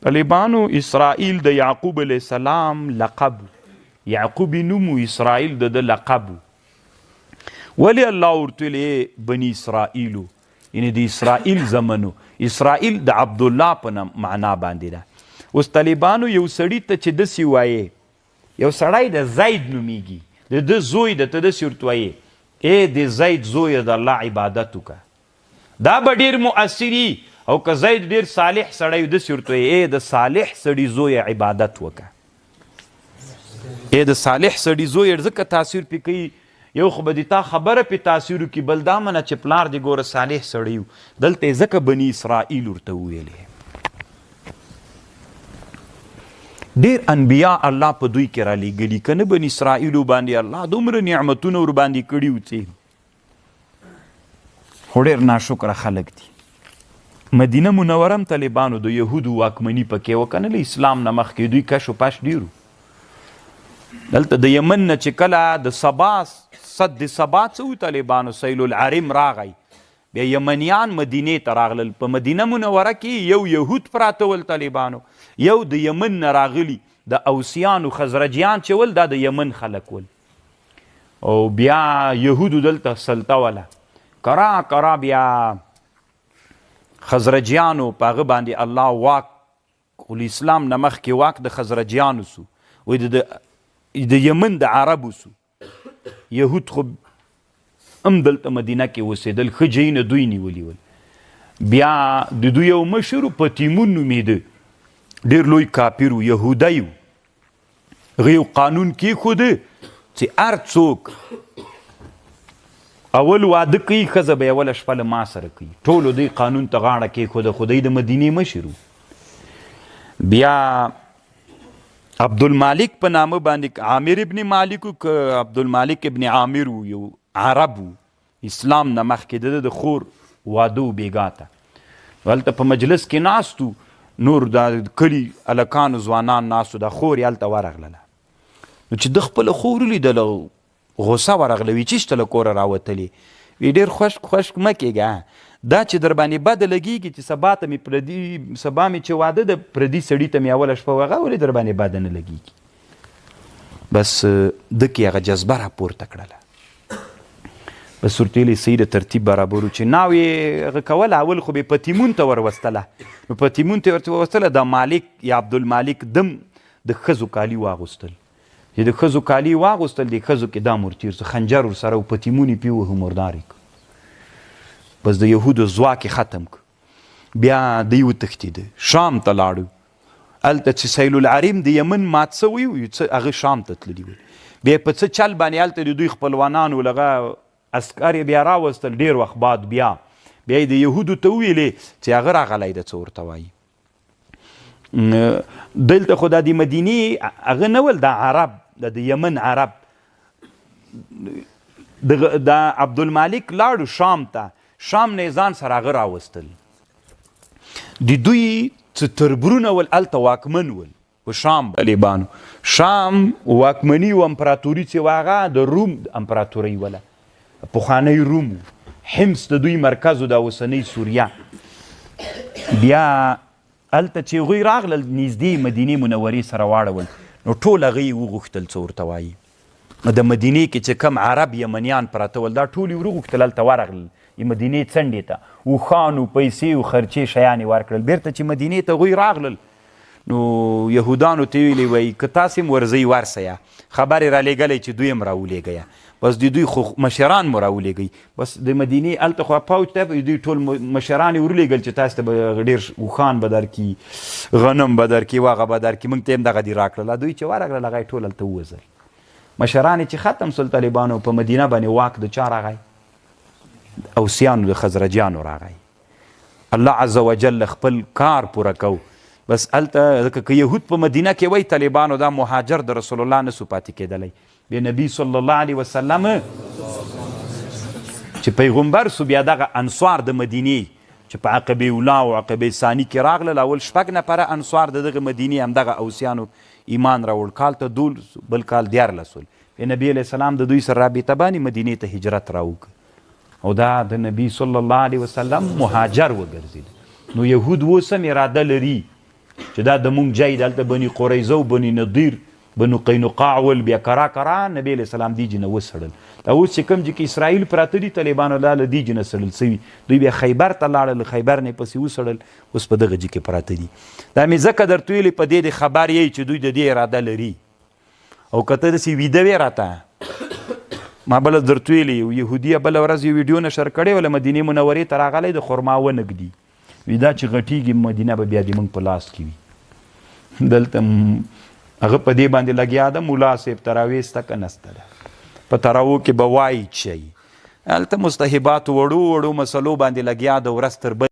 طالبانو اسرائیل د یعقوب علیه السلام لقب، یعقوب نوم، اسرائیل د ده لقب. ولی الله ورته ویل بنی اسرائیلو، یعنی د اسرائیل زمنو، اسرائیل د عبدالله په معنا باندې ده. اوس طالبانو یو سړي ته چې داسې وایې، یو سړی د زید نومیږي، د ده زوی ده، ته داسې ورته وایې ای د زید زویه د الله عبادت وکړه، دا به ډیر مؤثر وي. او که زید ډیر صالح سړی وي، داسې ورته وایې ای د صالح سړي زویه عبادت وکړه، ای د صالح سړي زویه، ځکه تاثیر پې کوي. یو خو به د تا خبره پې تاثیر وکړي، بل دا منه چې پلار دې ګوره صالح سړی و. دلته یې ځکه بني اسرائیل ورته وویلې. ډیر انبیا الله په دوی کې را لېږلي، که نه بني اسرائیلو باندې الله دومره نعمتونه ورباندې کړي وو چې خو ډېر ناشکره خلک دي. مدینه منوره هم طالبانو د یهودو واکمني پکې وه، که نه له اسلام نه مخکې دوی کش و پش ډېر وو. دلته د یمن نه چې کله د سبا سد سبا څه وو طالبانو، سیل العرم راغی، بیا یمنیان مدینې ته راغلل. په مدینه منوره کې یو یهود پراته ول طالبانو، یو د یمن نه راغلي د اوسیانو خزرجیان چې ول، دا د یمن خلک ول. او بیا یهودو دلته سلطه وله، کرا کرا بیا خزرجیانو په هغه باندې الله واک، خو له اسلام نه مخکې واک د خزرجیانو سو، وایي د یمن د عربو سو. یهود خو هم دلته مدینه کې اوسېدل، ښه ځایونه دوی نیولي ول. بیا د دوی یو مشر پتیمون نومېده، ډېر لوی کافر و، یهودی و. هغه یو قانون کېښوده چې هر څوک اول واده کوي، ښځه به یې اوله شپه له ما سره کوي. ټولو دوی قانون ته غاړه کېښوده، خو دی د مدینې مشر و. بیا عبدالمالک په نامه باندې عامر ابن مالک و، که عبدالمالک ابن عامر و، یو عرب و، اسلام نه مخکې د ده د خور واده و بېګا ته. هلته په مجلس کې ناست وو، نور د کلي هلکانو ځوانان ناست وو، دا خور یې هلته ورغلله. نو چې ده خپله خور ولیدله غوسه ورغله، وی چیشته له کوره راوتلې؟ وی ډېر خوشک خوشک مه کېږه، دا چې در باندې بده لګېږي چې سبا ته مې پردي، سبا مې چې واده ده پردي سړي ته مې اوله شپه وغه ولې در باندې بده نه لګېږي؟ بس ده کې هغه جذبه راپورته کړله. بس ورته ویلې صحیح د ترتیب برابر و چې ناو یې هغه کوله. اول خو به یې پتیمون ته وروستله، نو پتیمون ته یې ورته وروستله، د مالک یا عبدالمالک دم د ښځو کالي واغوستل. چې د ښځو کالي واغوستل، د ښځو کې دام ورتېر سو، خنجر ورسره و، پتیمون یې پې ووهه، مردار یې کړ. بس د یهودو ځواک یې ختم کړ. بیا دی وتښتېده، شام ته لاړو. هلته چې سیل العریم د یمن مات سوی و، یو څه هغه شام ته تللي ول. بیا په څه چل باندې هلته د دوی خپلوانان ول، هغه عسکر یې بیا راوستل. ډېر وخت بعد بیا بیا یې د یهودو ته وویلې چې هغه راغلی ده، څه ورته وایي. دلته خو دا د مدینې هغه نه ول، دا عرب، دا د یمن عرب. د عبدالمالک لاړو شام ته، شام نه یې ځان سره هغه راوستل. د دوی څه تربرونه ول، هلته واکمن ول په شام طالبانو. شام واکمني او امپراتوري چې وه هغه د روم امپراتوري وله، پخوانی روم و. حمص د دوی مرکز و، د اوسنۍ سوریه. بیا هلته چې هغوی راغلل نږدې مدینې منورې سره واړول، نو ټول هغه یې وغوښتل څه ورته وایي. د مدینې کې چې کوم عرب یمنیان پراته ول، دا ټول یې وروغوښتل، هلته ورغلل یې مدینې څنډې ته، اوښانو پیسې او خرچې شیان یې ورکړل. بیرته چې مدینې ته هغوی راغلل نو یهودانو ته ویلي وایي که تاسې هم ورځئ ورسئ، خبر یې رالیږلی چې دوی هم راولیږئ، بس د دوی خو مشران مو راولیږئ. بس د مدینې هلته خو پوځ ته دوی ټول مشران یې ورلیږل چې تاسې ته به ډېر اوښان به درکړي، غنم به درکړي، وغه به درکړي، موږ ته هم دغه دي راکړل. دوی چې ورغلل هغه یې ټول هلته ووزل. مشران یې چې ختم سول طالبانو په مدینه باندې واک د چا راغی؟ اوسیانو د خزرجیانو راغی. الله عز وجل خپل کار پوره کو. بس هلته ځکه که یهود په مدینه کې وای طالبانو دا مهاجر د رسول الله نسو پاتې کېدلی. بیا نبی صلی الله علیه وسلم چې پیغمبر سو، بیا دغه انصار د مدینې چې په عقبه اولا او عقبه ثانی کې راغلل، اول شپږ نفره انصار د دغه مدینې همدغه اوسیانو ایمان راوړ. کال ته دولس، بل کال دیارلس ول. بیا نبی علیه السلام د دوی سره رابطه باندې مدینې ته هجرت راوکړ او دا د نبی صلی الله علیه وسلم مهاجر وګرځید. نو یهود اوس هم اراده لري چې چې دا د مونږ جای دی. هلته بني قریظه او بني نضیر، بنو قینقاع ول، بیا کرا کرا نبی علیه السلام دې جنه وسړل. دا اوس چې کوم چې اسرائیل پراته دي طالبانو دا له دې جنه سړل سوي، دوی بیا خیبر ته لاړل، خیبر نه پسې وسړل، اوس په دغه جي کې پراته دي. دا مې ځکه درته ویلي، په دې د خبر یی چې دوی د دې اراده لري. او که ته داسې ویده وې راته، ما بله درته ویلي، یو یهودي بله ورځ یو ویډیو نشر کړې وه، له مدینې منورې ته راغلی د خرما ونه ږدي، وی دا چې غټیږي مدینه به بیا د موږ په لاس کې وي. دلته هغه په دې باندې لګیا ده، مولا صاحب تراویح سته که نسته ده، په تراوو کې به وایي چی هلته مستحبات وړو وړو مسلو باندې لګیا ده ورځ تر بلې.